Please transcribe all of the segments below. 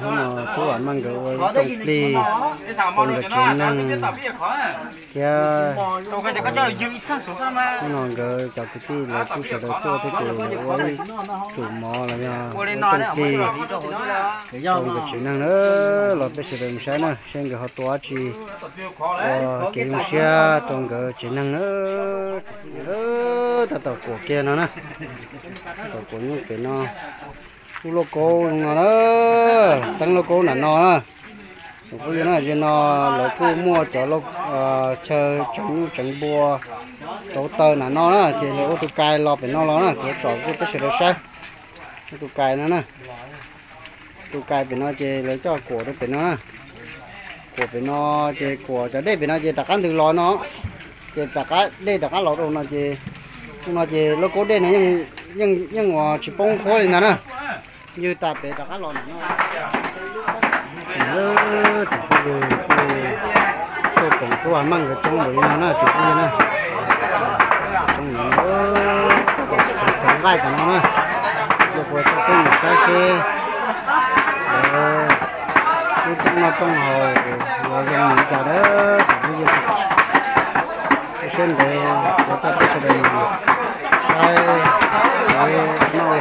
Hnub no tub Vam Meej nkawd ua rooj plig rau nkawd tsev neeg thiab. Hnub no nkawd cov kwv tij lawv kuj sawv daws tuaj thiab ces ua ib tsum mov los yog ua rooj plig rau nkawd tsev neeg na. Los peb sawv daws mus saib na seb nkawd ho tua dab tsi ua kev zoo siab rau nkawd tsev neeg na. Tab tom kuam kiag no na, tab tom kuam nyuj pem no. Kuj lauj kaub no na, teeb lauj kaub nram no na. Tus phooj ywg na, zaum no lawv kuj muaj cov chaw tseem nyuj tseem npua rauv taws nram no na, ces lawv ua tus kais los pem no los na, kuv tsom kuj peb sawv daws saib. Ua tus kais no na, tus kais pem no ces lawv coj kuam rau pem no na. Kuam pem no ces kuam cov dej pem no ces rov qab ntws los no, ces rov qab dej rov qab los rau no ces, no ces lauj kaub dej no yeej uas tsis poob qhuav li ntag na. Ywg tas pem rov qab los ntawm no. Tsoom phooj ywg kuj tuaj koom tub Vam Meej nkawd coob npaum li no na tsoom phooj ywg na. Coob npaum no, txhawv nqaij tom no na. Yog kuv coj peb mus saib seb lawv lub rooj noj rooj haus yuav zoo li cas dab tsoom phooj ywg. Siab ntev kuv coj peb sawv daws mus saib lawv noj haus ntawm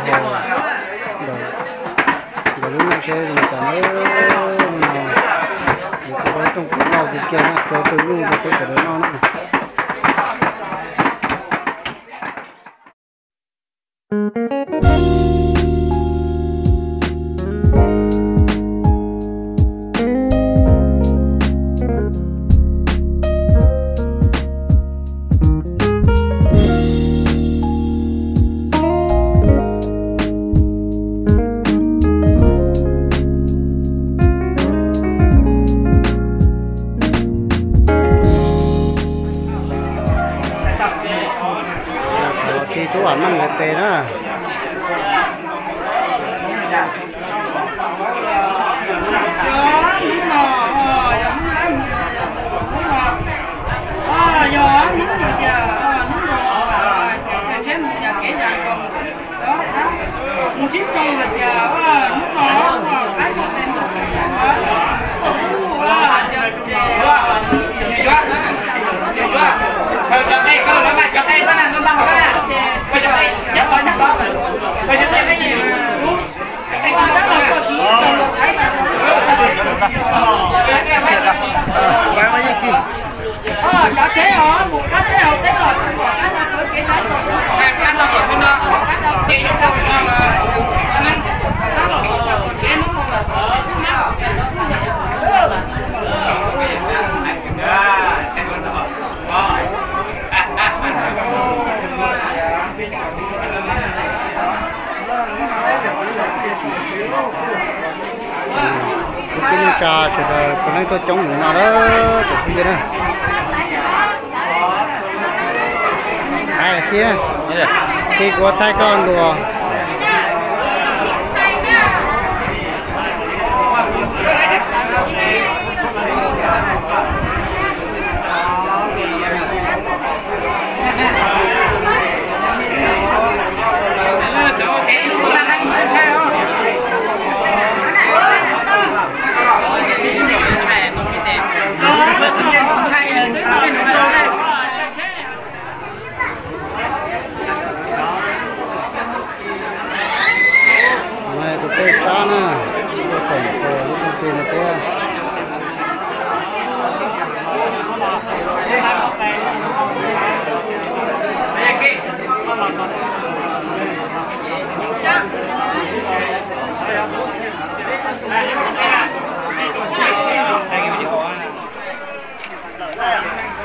nkawd lub neej seb zoo li cas na. Hnub no kuv ua rooj plig noj kiag kiag na, tua tua nyuj rau peb sawv daws noj na. Khi tub Vam Meej nkawd tes na. Kuv tij neej tsa sawv daws puav leej tuaj coob mus no lawm tsoom phooj ywg na. Thiab, khi kuv thaij koj ntua. Tus pej tsab na, tuaj koom lub rooj plig no thiab.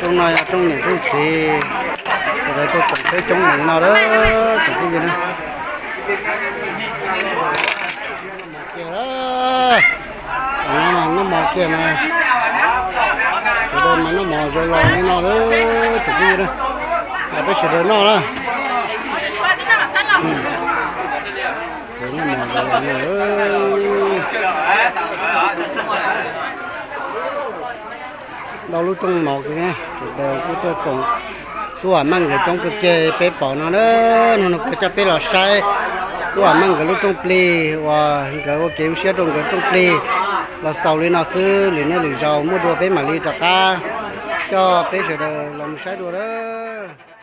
Rooj no yog rooj niam rooj txiv, sawv daws tuaj koom peb coob mus no lawm tsoom phooj ywg na. Noj mov kiag na, sawv daws mas noj mov zoo los li no lawm tsoom phooj ywg na. Peb sawv daws noj na. Noj mov zoo los li no lawm. Ntau lub rooj mov kiag, sawv daws kuj tuaj koom tub Vam Meej nkawd coob kawg kiag peb pom no na. Hnub no kuv coj peb los saib Tuaj meej nkawd lub rooj plig uas nkawd ua kev zoo siab rau nkawd rooj plig los xaus li no xwb, lwm hnub lwm zaus muaj dua peb mam li rov qab coj peb sawv daws los mus saib dua lawm.